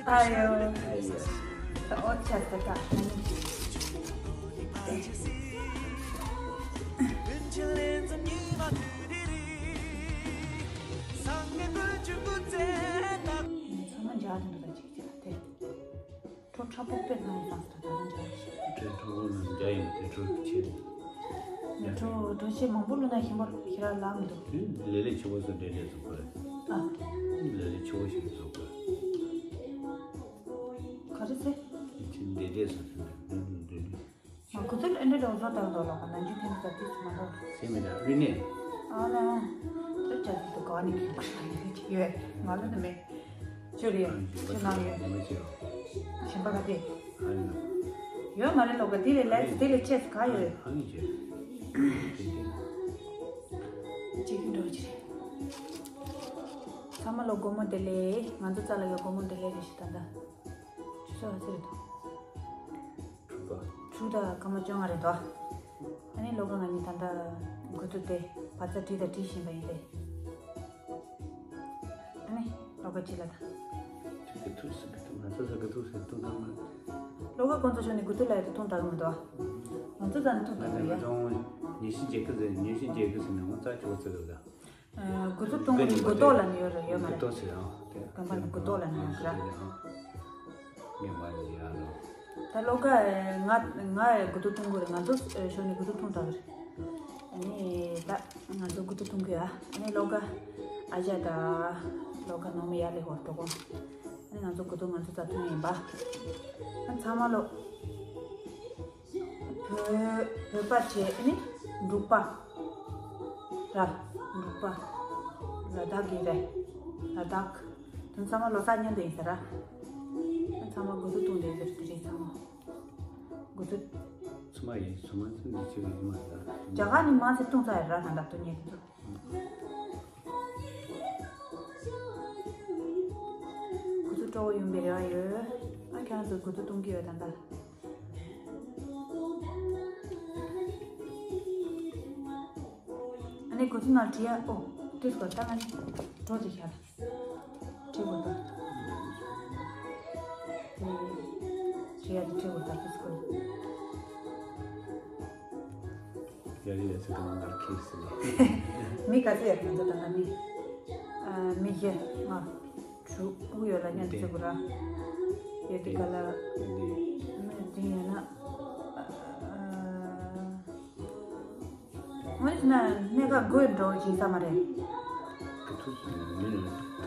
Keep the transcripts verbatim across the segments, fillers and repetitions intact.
ཨ་ཡོ། ཨོ་ཆ་ཚ་ད། ཚང་མ་འཇགས་འདུག་ད་ཅིག་ཅིག་དེ། གྲོ་ཁྲ་པོ་དཔེ་ནང་བཟང་ས་ད་ལྟ་འཇགས་ཤིག་དེ་གྲོ་པོ་ནང་འཇགས་ཡིན་དེ་གྲོ་ཆེ་རེད། ནི་གྲོ་གྲོ་ཆེ་མང་པོ་བླུགས་ན་ཞིམ་པོ་ཁྱེད་རང་ལ་མི་འདུག་དེ་ལས་ལས་ཆེ་བོ་སུ་འདྲེ་འདྲེ་བཟོ་དགོས་རེད། ཨ། ལས་ལས་ཆེ་བོ་ཞིག་བཟོ་དགོས་རེད། ག་རེ་ཟེར། དེ་འདྲེ་འདྲེ་བཟོ་དགོས་རེད། འདྲེ་འདྲེ། ང་ཁུ་ཚུར་ཨེ་འདྲ་འདྲ་བཟོ་དང་འདོད་ལ་ག་ནང་རྒྱུ་ཐེམ་ས་ཏིས་མ་འདོད། སེམས་མི་འདྲ་རུས་ནས། ཨ་ལ། ཨ་ཅག་ཏུ་ག་ནས་ཁྱུག་ཁྲ་ནས་ཅི་ཡོད་ང་ལ་ནི་མེད། ཅོ་རེ་ཡ། ཅི་ནང་ཡོད། ཉི་མ་ཅི་ཡོད། ཞིམ་པ་ག་དེ། ཨ་ནི། ཡོད་མ་རེད་ལོ་ག་དེ་ལས་ལས་དེ་ལས་ཆེས་ག་ཡོད། ཨ་ནི་ཅི། ཅི་གི་འགྲོ་ཅི་རེད། ཚང་མ་ལོ་སྒོར་མོ་དེ་ལས་ང་ཚོ་རྩ་ལ་ཡོད་སྒོར་མོ་དེ་ལས་རེ་ཞིག་ད་ལྟ། ཅི་ཚོ་ཧ་ཚེ་རེད་དོ། དྲུག་པ། དྲུག་དང་སྐར་མ་བཅོ་ལྔ་རེད་དོ། ཨ་ནི་ལོ་ག་ང་གཉིས་ད་ལྟ་འགོ་ཐུག་སྟེ་བར་ཚ་བྲིས་དང་བྲིས་བཞིན་པ་ཡིན་ཏེ། ཨ་ནི་ལོ་ག་ཅི་ལ་ད། ཐུག་གི་ཐུག་ཟེར་གི་ཐུག་ང་ཚོ་ཟེར་གི་ཐུག་ཟེར་ཐུག་ག་མ། ལོ་ག་ཁོང་ཚོ་ཤོར་ནས་འགོ་ཐུག་ལ་ཡོད་དུ་ཐུག་འདྲ་གི་མི་འདུག་ང་ཚོ་ད་ནི་ཐུག་ཐུག་ཡ། ཉེ་ཤི་རྒྱལ་ཁབ་ཟེར་ཉེ་ཤི་རྒྱལ་ཁབ་ཟེར་ནས་ང་ཚ་ཆོག་ཟེར་གི་ད། འགོ་ཚུགས་གཏོང་གི་འགོ་ཐོག་ལ་ནི་ཡོད་རེད་ཡོད་མ་རེད། འགོ་ཐོག་ཟེར་ཨང་། དེ་དགོན་པ་ནི་འགོ་ཐོག་ལ་ནི་ཡོད་ར། ངས་མ་ཡིན་ཡ་ལོ། ད་ལོ་ཀ་ང་ང་འགོ་ཐོག་གཏོང་དགོས་རེད། ང་ཚོ་ཞོར་ནས་འགོ་ཐོག་གཏོང་ཐག་རེད། ཨ་ནི་ད་ང་ཚོ་འགོ་ཐོག་གཏོང་གི་ཡ། ཨ་ནི་ལོ་ཀ་ཨ་ཅག་ད་ལོ་ཀ་ནང་མི་ཡ་ལེ་ཧོར་ཐོག་གོ། ཨ་ནི་ང་ཚོ་འགོ་ཐོག་ང་ཚོ་ད་ཐོན་ཡིན་པ། ཨ་ཚང་མ་ལོ། བོད་བོད་པ་བྱས་ནི་འབྲུག་པ་ར། འབྲུག་པ་ལ་དྭགས་ཀྱི་རེད། ལ་དྭགས་དེ་ཚང་མ་ལོ་གསར་མཉམ་དུ་ཡིན་ས་ར། ཚང་མ་འགོ་ཚུགས་གཏོང་བསྡད་ཟེར་དེ་རེད་ཚང་མ་འགོ་ཚུགས། ཚང་མ་ཡིན་ཚང་མ་ཚང་མ་ཆེ་བའི་ཡིན་མ་རེད། རྒྱ་གར་ནི་མང་ཆེ་གཏོང་ས་ཡོད་ར་ད་ལྟ་སྟོན་ཉེ་དེ་ཚོ། ཁོ་ཚོ་སྤྲོ་བོ་ཡོང་པའི་རེ་བ་ཡོད། ཨ་ཁྱེད་རང་ཚོ་འགོ་ཚུགས་གཏོང་གི་ཡོད་ད་ལྟ། ཨ་ནི་འགོ་ཚུགས་ནང་བྲིས་ཡ་ཨོ། དུས་སྐོར་ད་ང་ནི་འགྲོ་ཅིག་བཞག་ད། བྲིས་དགོས་ད། དེ་བྲིས་ཡ་དེ་བྲིས་དགོས་ད་དུས་སྐོར། ཡ་ཡ་ཚེ་དང་ང་ཁེ་སི་ལེ། མི་ག་ཚོད་ཡོད་ང་ཚོ་ད་ལྟ་མི། ཨ་མི་བཞི་ལྔ་དྲུག་དགུ་ཡོད་ལ་ཉན་ཚེ་དགུ་ར། ཡོད་དེ་ག་ལ་མི་བདུན་ཡོད་ན། ཨ་ཨ་ཨ་ངོས་ན་གནས་ཀ་དགུ་འགྲོ་བཞིན་ས་མ་རེད། ག་ཐུག་མི་ནི་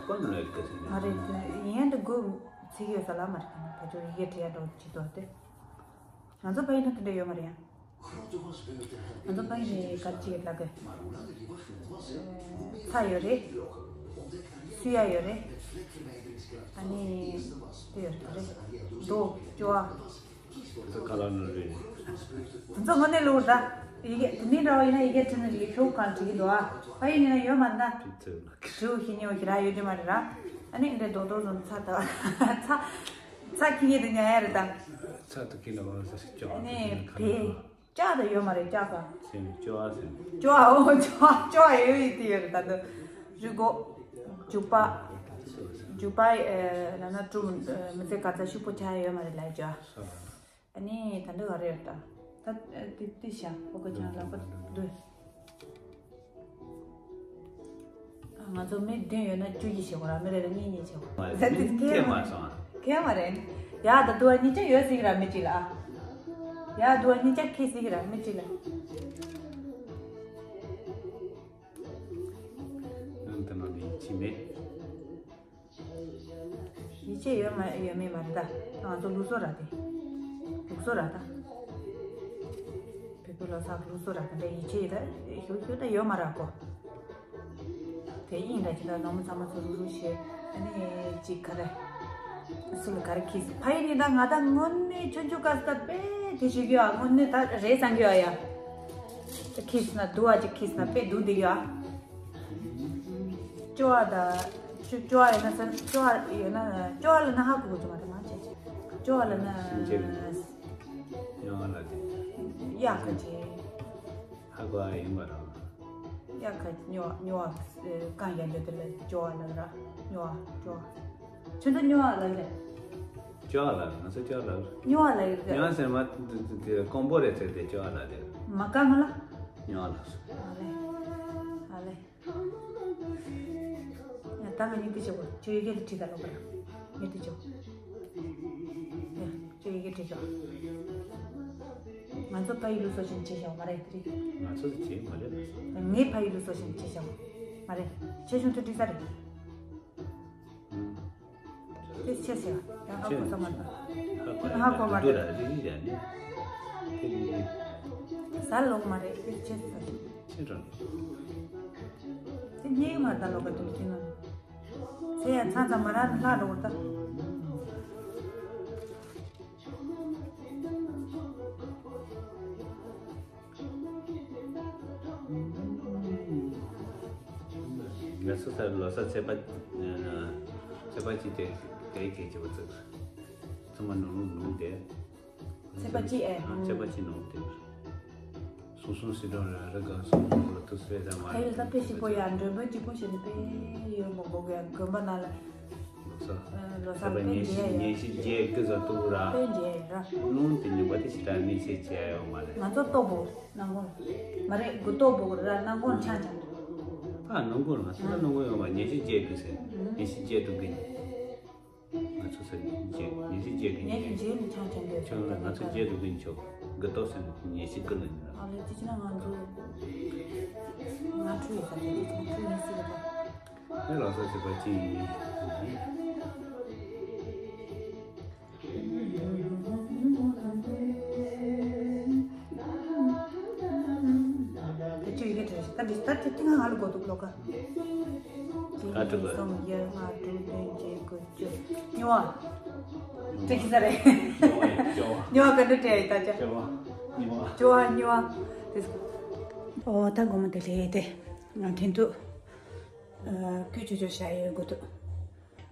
པ་ནུ་ལ་ཡི་ག་ཚེ་ན། མ་རེད་དེ་ཡན་དུ་དགུ་ཚིག་ཡོད་ས་ལ་མ་རེད་ཕ་ཚོ་ཡི་གེ་བྲིས་ཡ་འགྲོ་བཞིན་དོ་དེ། ང་ཚོ་ཕ་ཡུལ་ན་དེ་འདྲ་ཡོད་མ་རེད་ཡ། ང་ཚོ་ཕ་ཡུལ་ནས་ག་ཅིག་ལབ་གི། ཚྭ་ཡོད་རེད། སུ་ཡ་ཡོད་རེད། ཨ་ནི་དེ་ཡོད་རེད་རྡོ་ཅོ་ཨ། ཚྭ་ཁ་ལག་ནོར་རེད། ང་ཚོ་དངོས་གནས་ལོ་ད་ཡི་གེ་དེ་འདྲ་འདྲ་བ་ཡིན་ན་ཡི་གེ་བྲིས་ནས་ལི་ཤོག་གང་བྲིས་ཀྱི་འདུག་ཨ། ཕ་ཡུལ་ནས་ཡོད་མ་ན། ཤུ་ཤི་ཉེ་བ་ཞིག་ར་ཡོད་ཀྱི་མ་རེད་ར། ཨ་ནི་འདྲ་རྡོག་རྡོག་བཟོ་ཚྭ་ད་ཚྭ་ཚྭ་ཁྱི་ཉེ་དུ་ཉ་ཡ་རེད་ད། ཚྭ་དུ་ཁྱི་ལ་བ་ས་ཞིག་ཅོག་ཨ་ནི་བེ། ལྕགས་དང་ཡོད་མ་རེད་ལྕགས་ཀ། སེམས་ཅོ་ཨ་སེམས། ཅོ་ཨ་འོ་ཅོ་ཨ་ཅོ་ཨ་ཡོད་ཡོད་དེ་ཡོད་རེད་ད་དུ། རུས་སྒོ། རྒྱུག་པ། རྒྱུག་པ་ཨེ་ན་ན་ཀྲུ་མི་ཚེ་ག་ཚ་ཤུགས་པོ་ཆགས་ཡོད་མ་རེད་ལ་ཅོ་ཨ། ཨ་ནི་ད་འདི་ག་རེ་ཡོད་ད། ད་ཨེ་དེ་དེ་ཤ་ཨོ་ག་ཅང་ལག་པ་འདུས། ང་ཚོ་མི་བདུན་ཡོད་ན་བཅུ་གཉིས་བྱེད་དགོས་ར། མི་རེ་རེ་གཉིས་གཉིས་བྱེད་དགོས། ཟེར་དུས་ཁེལ་མ་སོང་། ཁེལ་མ་རེད། ཡ་ད་དུ་བ་གཉིས་ཆ་ཡོད་ཟིག་ར་མི་གཅིག་ལ་ཨ། ཡ་དུ་བ་གཉིས་ཆ་ཁེལ་ཟིག་ར་མི་གཅིག་ལ། ང་ད་ནང་ནས་ཡིད་ཆེས་མེད། ཡིད་ཆེས་ཡོད་མ་ཡོད་མེད་མ་རེད་ད། ང་ཚོ་ལུགས་སྲོལ་ར་དེ། ལུགས་སྲོལ་ར་ད། བོད་པའི་ལོ་གསར་ལུགས་སྲོལ་ར་དེ་འདྲ་ཡིད་ཆེས་ཡོད་ད་ཞུ་ཞུ་ད་ཡོད་མ་ར་གོ། དེ་ཡིན་ད་ཅི་ད་ནོར་མོ་ཚང་མ་ཚོ་རུ་རུ་བྱེད་ཨ་ནི་ཅིག་ག་རེ། སུ་ལ་ག་རེ་ཁིས་ཕ་ཡི་ནི་ད་ང་ད་དངོས་གནས་ཆུང་ཆུང་སྐབས་ད་དཔེ་དེ་ཞུ་གི་ཡོད་ཨ། དངོས་གནས་ད་རེད་བསམ་གི་ཡོད་ཨ་ཡ། ད་ཁིས་ན་དུ་བ་ཅིག་ཁིས་ན་དཔེ་སྡུག་འདི་གི་ཡོད་ཨ། ཅོ་ཨ་ད། ཅོ་ཅོ་ཨ་ཡོད་ན་ས་ཅོ་ཨ་ཡོད་ན་ཅོ་ཨ་ལ་ན་ཧ་གོ་གོ་ཅོ་མ་ད་མ་བྱེད་ཅོ་ཨ་ལ་ན། ཡང་ལ་དེ། ཡག་ག་ཅེ། ཧ་གོ་ཨ་ཡིན་པ་རང་། ཡ་ཁ་སྨྱོ་བ་སྨྱོ་བ་རྐང་རྒྱག་རྒྱུ་དེ་ལ་སྐྱོ་བ་ལབ་ར། སྨྱོ་བ་སྐྱོ་བ། ཁྱོད་ཚོ་སྨྱོ་བ་ལབ་རེད། སྐྱོ་བ་ལབ་རེད། ང་ཚོ་སྐྱོ་བ་ལབ་རེད། སྨྱོ་བ་ལབ་ཡོད་རེད། སྨྱོ་བ་ཟེར་མ་དེ་དེ་དེ་ཀོང་པོ་རེད་ཟེར་དེ་སྐྱོ་བ་ལབ་རེད། མ་ཀ་མ་ལ། སྨྱོ་བ་ལབ་སོང་། ཨ་ལེ། ཨ་ལེ། ཡ་ད་ང་གཉིས་དེ་བྱེད་དགོས། ཁྱོད་ཡི་གེ་དེ་བྲིས་ད་ལོག་པ་ར། ངས་དེ་བྱེད། ཡ་ཁྱོད་ཡི་གེ་བྲིས་ཤོག་ང་ཚོ་ཕ་ཡུལ་ལུགས་སྲོལ་བཞིན་བྱེད་ཤོག་མ་རེད་དེ་རེད། ང་ཚོ་དེ་བྱེད་མ་རེད་ལགས་སོ། ངའི་ཕ་ཡུལ་ལུགས་སྲོལ་བཞིན་བྱེད་ཤོག་མ་རེད། ཁྱེད་ཆུང་དུ་བྲིས་ས་རེད། དེ་ཆེ་ཆེ་ཡང་ཧ་གོ་ས་མ་རེད། ཧ་གོ་མ་རེད། ཟ་ལོག་མ་རེད། དེ་ཆེ་ཆེ་ཆེ་རང་། དེ་རྙེད་མ་ད་ལོག་ག་དུས་ཀྱི་ནང་། ཚེ་ཡང་ཚང་ཚང་མ་རང་ལྷག་འགྲོ་གི་ད། ང་ཚོ་ད་ལོ་གསར་ཚེས་པ་ཚེས་པ་གཅིག་དེ་དེའི་གལ་ཆེ་བ་ཚོ་ཚང་མ་ནོར་ནོར་དེ། ཚེས་པ་གཅིག་ཨེ། ཚེས་པ་གཅིག་ནོར་དེ། སོང་སོང་སི་ཏོང་ར་རི་ག་སོང་ལ་ཐུག་སེ་ད་མ་ཨ་ཡོད་ད་དཔེ་ཞིག་པོ་ཡ། མགྲོན་པོ་གཅིག་པོ་ཞིག་ནི་དཔེ་ཡོད་མོ་གོ་ག་དགོན་པ་ན་ལ། ལོ་གསར་ལོ་གསར་དཔེ་ཉེ་ཤི་ཉེ་ཤི་རྗེས་ཀི་ཟ་ཏུ་ར། དཔེ་མཇལ་ར། རླུང་དེ་ཉུག་པ་དེ་ཞི་དྲག་མི་ཚེ་བྱས་ཡོད་མ་རེད། ང་ཚོ་ལྟོ་བོ་ནང་གོང་མ་རེད། དགུ་ལྟོ་བོ་ར་ནང་གོང་ཆང་ཆང་། ཨ་ནང་གོང་ང་ཚོ་ལ་ནང་གོང་ཡོད་མ། ཉེ་ཤི་རྗེས་ཀི་ཟེར། ཉེ་ཤི་རྗེས་དུ་གི། ང་ཚོ་ས་ཉེ་ཤི་རྗེས་ཉེ་ཤི་རྗེས་ཀི་ཉེ་ཤི་རྗེས་ནི་ཆང་ཆང་གི་ཆང་ང་ཚོ་རྗེས་དུ་གི་ཆོག་དགུ་ལྟོ་ཟེར་ནི་ཉེ་ཤི་ཀི་ལ་ཉོ། ཨ་ལེ་ཅི་ཅི་ན་ང་ཚོ་ང་ཁྲུ་ཡི་ས་ཆ་ཅི་ཆང་ཁྲུ་ཡི་སི་ལ་ད། ཨེ་ལགས་སོ་ཟེར་བ་ཅི་ཡིན། དེ་ཅི་ཡི་གེ་དྲན་ཤག་ད་འདི་ད་དེ་ཏི་ང་ང་ལ་གོ་འདུག་ལོ་ཀ་ཨ་དྲུག་གསུམ་དབྱར་ལྔ་དྲུག་བདུན་བརྒྱད་དགུ་བཅུ། སྨྱོ་བ། དྲི་གི་ས་རེད། སྨྱོ་བ་ག་འདྲ་སྤྲད་ཡོད་ད་ཅག་སྨྱོ་བ། སྨྱོ་བ། དེ། ཨོ་ད་དགོང་མོ་དེ་ལས་དེ། ང་དྲན་འདུག་ཨ། ཀུ་ཅོ་ཅོ་བཞག་ཡོད་དགོས་འདུག་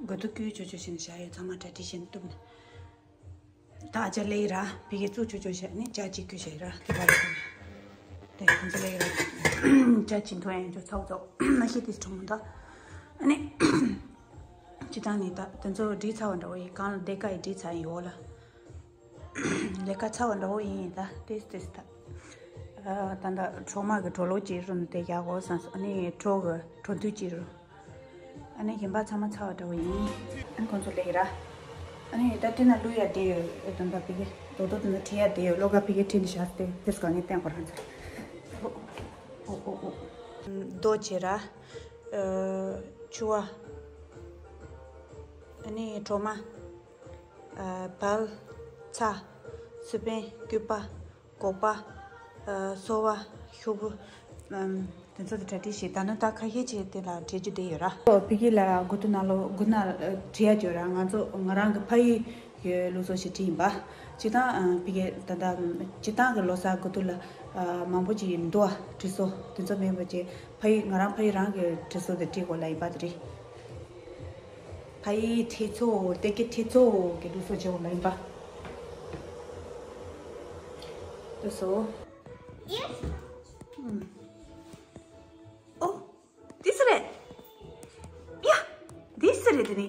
དགོས་འདུག་ཀུ་ཅོ་ཅོ་བཞིན་བཞག་ཡོད། ཚང་མ་གྲ་སྒྲིག་བྱས་ནས་བཏུབ་ནས། ད་ཨ་ཅག་སླེབས་ར་ཕ་གི་བཙུགས་ཆོག་ཆོག་བྱས་ནས་ཇ་གཅིག་བསྐོལ་བྱས་ར་དེ་ག་རེ་དེ་ཁོང་ཚོ་སླེབས་ར་ཇ་གཅིག་འཐུང་ཡང་ཅོ་ཚ་བོ་ཚ་བོ་མ་ཤེས་དེ་གྲོང་མོ་ད། ཨ་ནི་སྤྱི་བཏང་ནི་ད་དེ་ཚོ་སྒྲིག་ཚར་བ་འདྲ་བོ་ཡིན། གང་ལ་སྡེ་ཁག་ཡི་སྒྲིག་ཚར་ཡིན་འོ་ལ། ལས་ཀ་ཚ་བ་འདྲ་བོ་ཡིན་ད་ཏེས་ཏེས་ད། ཨ་ད་ད་གྲོག་མ་གི་གྲོ་ལོ་ཅིག་རུ་ནི་དེ་རྒྱག་གོ་བསམ་སོང་། ཨ་ནི་གྲོ་གི་གྲོ་དུས་ཅིག་རུ། ཨ་ནི་གཞན་པ་ཚང་མ་ཚ་བ་འདྲ་བོ་ཡིན། ཨ་ཁོང་ཚོ་སླེབས་ར། ཨ་ནི་ད་དེ་ན་ལུས་ཡ་དེ་ཡོད་དམ་པ་ཕ་གི་རྡོག་རྡོག་དེ་ན་ཁྲིད་ཡ་དེ་ཡོད། ལོ་ག་ཕ་གི་ཁྲིད་ནི་ཤག་སྟེ་དེ་སྐང་ནི་བསྟན་གོ་རང་ཚོ། ཨོ་ཨོ་ཨོ། རྡོ་བྱེ་ར། ཨ་ཕྱུ་པ། ཨ་ནི་གྲོ་མ། ཨ་བལ། ཚྭ། སི་པན། སྐུད་པ། སྒོག་པ། ཨ་སོལ་བ། ཤོག་བུ། ཨམ་དེ་ཚོ་དེ་གྲ་སྒྲིག་བྱས། ད་ནི་ད་ཁ་ཤས་ཅིག་དེ་ལ་བྲིས་རྒྱུ་དེ་ཡོད་ར། ཨོ་ཕ་གི་ལ་དགུ་ཐུག་ནང་ལོ་དགུ་ན་བྲིས་ཡ་ཅིག་ཡོད་ར། ང་ཚོ་ང་རང་གི་ཕ་ཡུལ་གྱི་ལུགས་སྲོལ་ཞིག་བྲིས་ཡིན་པ། སྤྱི་བཏང་ཨ་ཕ་གི་ད་ལྟ་སྤྱི་བཏང་གི་ལོ་གསར་དགུ་ཐུག་ལ་ཨ་མང་པོ་ཅིག་འདུག་བ། བྲིས་སོ་དེ་ཚོ་མེད་པ་ཅིག་ཕ་ཡུལ་ང་རང་ཕ་ཡུལ་རང་གི་བྲིས་སོ་དེ་བྲིས་དགོས་ལ་ཡིན་པ་དེ་རེད། ཕ་ཡུལ་ཁྲི་ཚོ་སྟེ་ཀེ་ཁྲི་ཚོ་གི་ལུགས་སྲོལ་བྱེད་འོ་ལ་ཡིན་པ། དེ་སོ། ཨོ། འདི་སུ་རེད། ཡ། འདི་སུ་རེད་དེ་ནི།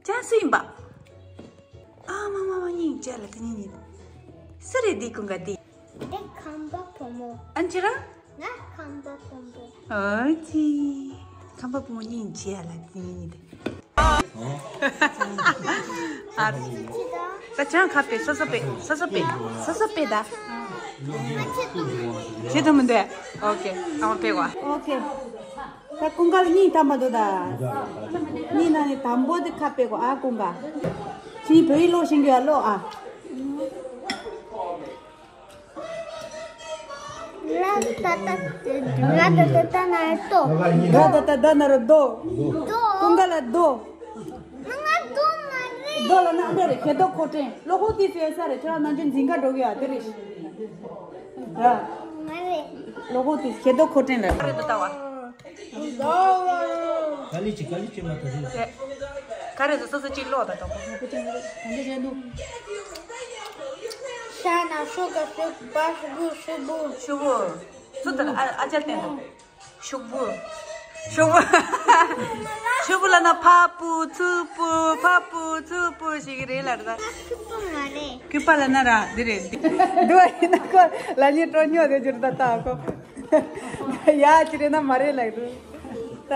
ཅན་སུ་ཡིན་པ། ཨ་མ་མ་མ་སྙིང་རྗེ་ལ་དེ་ནི་ནི། སུ་རེད་འདི་ཀུན་དགའ་འདི། འདི་ཁམས་པ་བུ་མོ། ཨན་ཅི་ར། ང་ཁམས་པ་བུ་མོ། ཨོ་ཙི། ཁམས་པ་བུ་མོ་སྙིང་རྗེ་ལ་དེ་ནི་ནི་དེ། ཨ། ད་ཅང་ཁ་པེ་སོ་སོ་པེ་སོ་སོ་པེ་སོ་སོ་པེ་ད། ཤེས་ཐུབ་མི་འདུག་ཨོ་ཁེ། ཨ་མ་པེ་གོ། ཨོ་ཁེ། ད་ཀུན་དགའ་ལ་གཉིས་ཐམ་པ་འདུག་ད། གཉིས་ན་ནི་དམ་པོ་དེ་ཁ་པེ་གོ་ཨ་ཀུན་དགའ། ཅི་བོད་ཡིག་ཀློག་ཤེས་གི་ཨ་ཀློག་ཨ། ལ་ད་ད་ལ་ད་ད་ད་ན་རེ་ཏོ། ལ་ད་ད་ད་ན་རེ་རྡོ། རྡོ། ཀུན་དགའ་ལ་རྡོ། ང་རྡོ་མ་རེད། རྡོ་ལ་ན་འདི་རེད། ཞེ་རྡོ་ཁོ་ཀྲེན། ལོ་ཧོ་ཏི་ཟེར་ས་རེད། ཁྱོད་རང་ནང་ཆེན་འཛིན་ག་འགྲོ་གི་ཡ་དེ་རེད། ར། མ་རེད། ལོ་ཧོ་ཏི་ཞེ་རྡོ་ཁོ་ཀྲེན་ལ། རེད་ད་ལྟ་བ། ག་ལི་ཅི་ག་ལི་ཅི་མ་ཐུག་རེད། ག་རེ་ཟེར་སོ་སོ་གཅིག་ཀློག་ད་དོ། ཤ་ན་ཤོ་ག་ཤོ་བ་ཤོ་བུ་ཤོ་བུ། ཤོ་བུ། སུ་དེ་ལ་ཨ་ཨ་ཅག་བསྟན་འདུག་ཤོག་བུ། ཤོག་བུ། ཤོག་བུ་ལབ་ན་ཕ་བུ་ཚུ་བུ་ཕ་བུ་ཚུ་བུ་ཞིག་རེད་ལ་རེད་ད། ཤོག་བུ་མ་རེད། ཀུ་པ་ལབ་ན་ར་འདི་རེད་འདི། འདི་བ་ཡིན་ན་ཁོ་ལ་ཉེ་སྤྲོ་ཉོ་རེད་འགྱུར་ད་ད་ཁོ། ཡ་ཅི་རེད་ན་མ་རེད་ལ་རེད། ད་ད།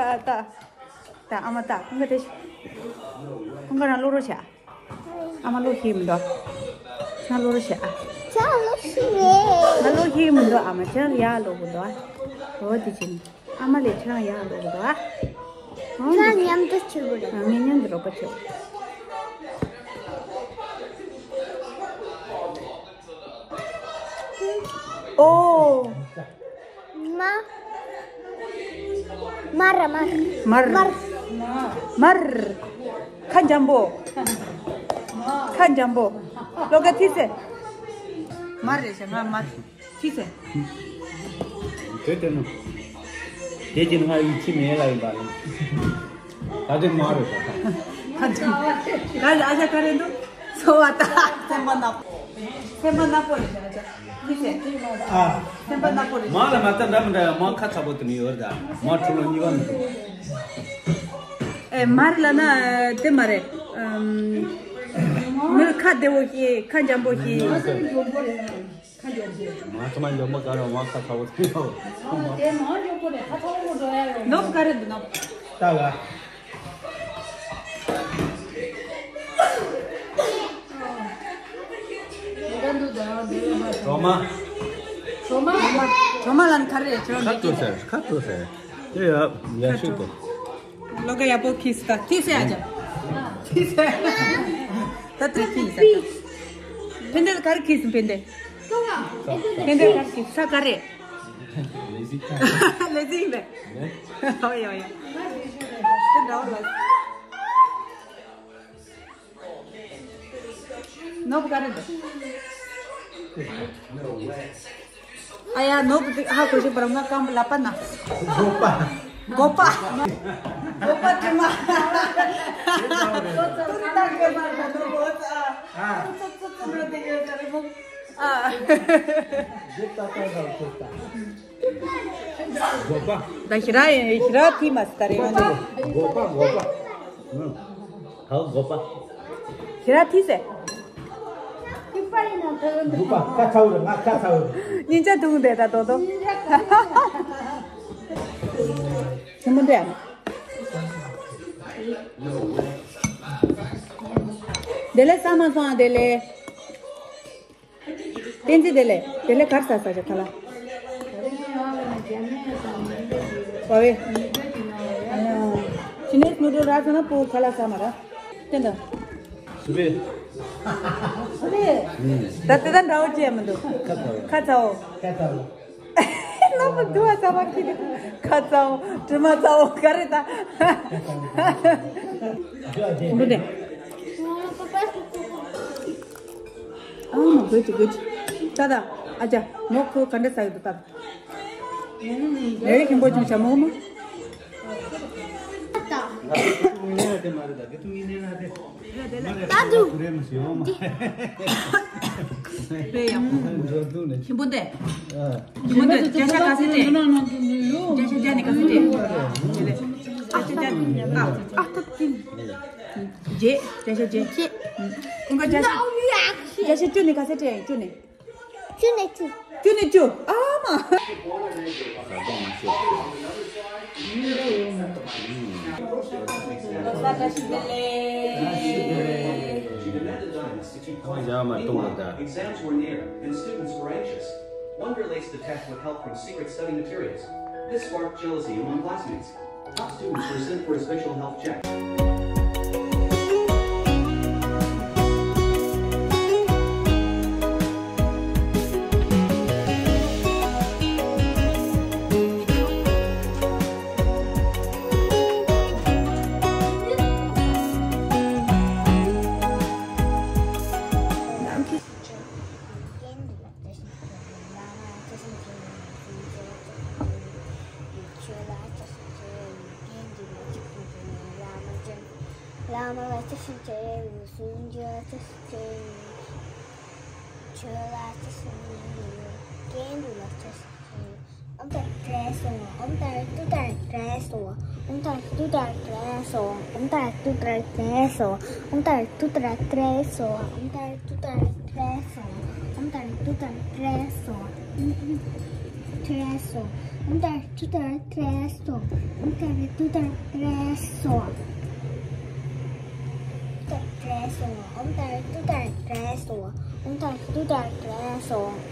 ད་ཨ་མ་ད་ཁོང་ག་དེ་ཤོག་ཁོང་ག་རང་ལོ་རོ་བྱ། ཨ་མ་ལོ་ཤེས་མི་འདུག་ང་ལོ་རོ་བྱ། ཅག་ལོ་ཤེས་མེད། ང་ལོ་ཤེས་མི་འདུག་ཨ་མ་ཅག་ཡ་ལོ་གི་འདུག་འོ་དེ་ཅི་ནི་ཨ་མ་ལས་ཅག་ཡ་ལོ་གི་འདུག་ཨ། ཅག་མཉམ་དུ་ཆུ་བུ་རེད། ངས་མཉམ་དུ་རོགས་པ་བྱེད། ཨོ། མ། མར་ར་མར། མར། མར། མར། ཁ་འཇམ་པོ། ཁ་འཇམ་པོ། ལོ་ག་ཐི་སེ། མར་རེད་ཤག་ང་མར། ཐི་སེ། དེ་དེ་ནོ། དེ་དེ་ང་ཡི་ཁྱི་མེད་ལ་ཡིན་པ་ནི། ད་དེ་མ་རེད་ད། ད་དེ་མ་རེད། ད་ཨ་ཅག་ག་རེ་འདུག་སོ་བ་ད་སེམས་པ་ནག་པོ། སེམས་པ་ནག་པོ་རེད་ཤག་ཨ་ཅག་ཨ། སེམས་པ་ནག་པོ་རེད། མ་ལ་མ་ད་འདྲ་མི་འདྲ་ཡ་མ་ཁ་ཚ་པོ་དེ་ནི་ཡོད་རེད་ད། མ་ཁྲོ་ལོ་གཉིས་པ་མི་འདུག་ཨེ་མར་ལབ་ན་དེ་མ་རེད། ཨམ། མི་ཁ་བདེ་བོ་ཞིག་ཁ་འཇམ་པོ་ཞིག་མ་ཐོ་མ་འཇོན་པོ་ག་རེ་མ་ཁ་ཚ་བོ་དེ་ཡོད། དེ་མ་འཇོན་པོ་རེད་ཁ་ཚ་བོ་འགྲོ་ཡ་ཡོད། ནོབ་ག་རེ་འདུག་ནོབ། ལྟ་ག་གྲོ་མ། གྲོ་མ། གྲོ་མ་ལ་ཁ་རེ་ཁྲོ་ཁ་ཏུ་ཟེར་ཁ་ཏུ་ཟེར། དེ་ཡ་ཡ་ཤུ་ཏུ། ལོ་ག་ཡ་པོ་ཁིས་ད་ཐི་སེ་ཨ་ཅག་ཐི་སེ། ད་ཐི་ཁིས་ད། ཕན་དེ་གར་ཁིས་ཕན་དེ། ཕན་དེ་གར་ཁིས་ས་ག་རེ། ལེ་ཟི། ལེ་ཟི་ཡིན་པས། ཨོ་ཡ་ཨོ་ཡ། དེ་འདྲ་བ་ལ། ནོབ་ག་རེ་འདུག་ཨ་ཡ་ནོབ་ཧ་གོ་ཞིག་པར་ང་ཀམ་ལ་པ་ན། གོ་པ། གོ་པ། གོ་པ་དྲི་མ། ཨ། ད་ཞི་ར་ཡིན་ཞི་ར་ཐི་མ་སི་ད་རེ་ང་ཚོ། གོ་པ་གོ་པ། ཧའོ་གོ་པ། ཞི་ར་ཐི་སེ། གོ་པ་ཁ་ཚ་བོ་རེད་ང་ཁ་ཚ་བོ་རེད། ཉིན་ཆ་ཐུང་དེ་ད་དོ་དོ། ཞི་མོ་འདྲ། དེ་ལས་ས་མ་སོང་ཨ་དེ་ལས། བསྟན་འཛིན་དེ་ལས་དེ་ལས་གར་ས་ས་ཆ་ཁ་ལ། བ་བེ། ཕྱི་ནས་སྨུག་འགྲོ་ར་ས་ན་པོ་ཁ་ལ་ས་མ་ར། བསྟན་ད། སུ་རེད། སུ་རེད། ད་དེ་ད་འདྲ་བོ་ཅི་ཡང་མི་འདུག་ཁ་ཚ་བོ། ཁ་ཚ་བོ། ཁ་ཚ་བོ། ནོར་བུ་འདུ་བ་ཚ་བ་ཁྱི་འདུག་ཁ་ཚ་བོ་དྲི་མ་ཚ་བོ་ག་རེ་ད། འདུ་ནས། ཨ་མ་གོས་ཅི་གོས་ཅི། ད་ད། ཨ་ཅག་མོ་ཁོ་ག་འདྲ་ཟ་གི་འདུག་ད། ལས་ཀྱི་འབོ་ཅུང་བྱ་མོ་མོ། ད་དུ། ཞིམ་པོ་འདི། ཞིམ་པོ་འདི་བརྒྱ་ཆ་ག་ཚད་སྤྲད། བརྒྱ་ཆ་བརྒྱ་ནས་ག་ཚད་སྤྲད། བརྒྱ་ཆ་བརྒྱ་ནས་ཨ་ཨ་ཐབ་ཀྱིན། བརྒྱད། བརྒྱ་ཆ་བརྒྱད། ཁོང་ཁ་བརྒྱ་ཆ། བརྒྱ་ཆ་བཅུ་ནས་ག་ཚད་སྤྲད་བཅུ་ནས། བཅུ་ནས་བཅུ། བཅུ་ནས་བཅུ། ཨ་མ། ཡ་མ་གཏོང་བ་ད། Exams were near, and students were anxious. One girl aced the test with help from secret study materials. This sparked jealousy among classmates. Top students were sent for a special health check. བླ་མ་ལ་བརྩེ་ཞིང་བྱ་བའི་སུན་འབྱིན་ལ་བརྩེ་ཞིང་བྱ་བའི། ཆོས་ལ་བརྩེ་ཞིང་བྱ་བའི་རྒན་དུ་ལ་བརྩེ་ཞིང་བྱ་བའི། ཨོཾ་ཏཱ་རེ་ཏུཏྟཱ་རེ་སྭཱ་ཧཱ། ཨོཾ་ཏཱ་རེ་ཏུཏྟཱ་རེ་སྭཱ་ཧཱ། ཨོཾ་ཏཱ་རེ་ཏུཏྟཱ་རེ་སྭཱ་ཧཱ། ཨོཾ་ཏཱ་རེ་ཏུཏྟཱ་རེ་སྭཱ་ཧཱ། ཨོཾ་ཏཱ་རེ་ཏུཏྟཱ་རེ་སྭཱ་ཧཱ། ཨོཾ་ཏཱ་རེ་ཏུཏྟཱ་རེ་སྭཱ་ཧཱ། ཨོཾ་ཏཱ་རེ་ཏུཏྟཱ་རེ་སྭཱ་ཧཱ། ཨོཾ་ཏཱ་རེ་ཏུཏྟཱ་རེ་སྭཱ་ཧཱ། ཨོཾ་ཏཱ་རེ་ཏུཏྟཱ་རེ་སྭཱ་ཧཱ། ཨོཾ་ཏཱ་རེ་ཏུཏྟཱ་རེ་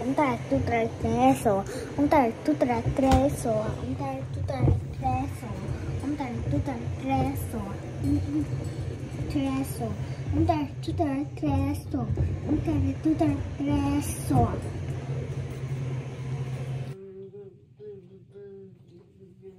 སྭཱ་ཧཱ། ཏཱ་རེ་སྭཱ་ཧཱ། ཨོཾ་ཏཱ་རེ་ཏུཏྟཱ་རེ་སྭཱ་ཧཱ། ཨོཾ་ཏཱ་རེ་ཏུཏྟཱ་རེ་སྭཱ་ཧཱ། ཨོཾ་ཏཱ་རེ་ཏུཏྟཱ་རེ་སྭཱ་ཧཱ། ཨོཾ་ཏཱ་རེ་ཏུཏྟཱ་རེ་སྭཱ་ཧཱ། ཨོཾ་ཏཱ་རེ་ཏུཏྟཱ་རེ་སྭཱ་ཧཱ། ཨོཾ་ཏཱ་རེ་ཏུཏྟཱ་རེ་སྭཱ་ཧཱ། ཨོཾ་ཏཱ་རེ་ཏུཏྟཱ་རེ་སྭཱ་ཧཱ། ཨོཾ་ཏཱ་རེ་ཏུཏྟཱ་རེ་སྭཱ་ཧཱ།